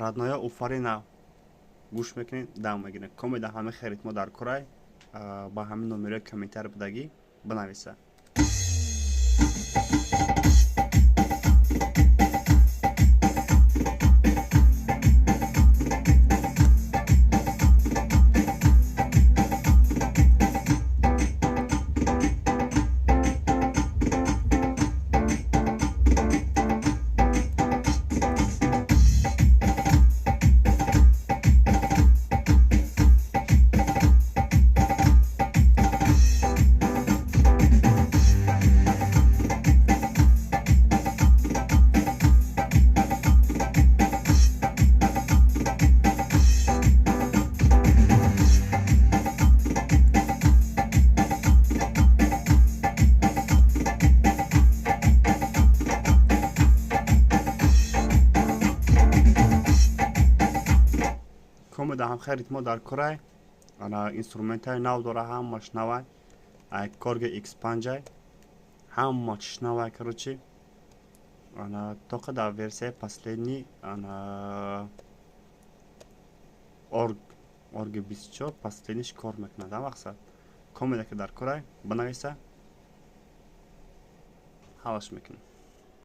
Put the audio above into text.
Родноя, уфари нав гӯш мекунед, дам мегиред. Комеда ҳама харитмо дар корай, ба ҳамин номерои комментар будагӣ бинависа. Комеда ҳам ритмо дар корай, ана инструментаи нав дора, ҳамаш навай. Ай Корги X5, ҳама чиш навай, короче. Ана тоқа дар версияи последний, ана орги 24 последниш кор мекунад. Ҳам мақсад, комеда ки дар корай, бинависа, ҳалаш мекунем.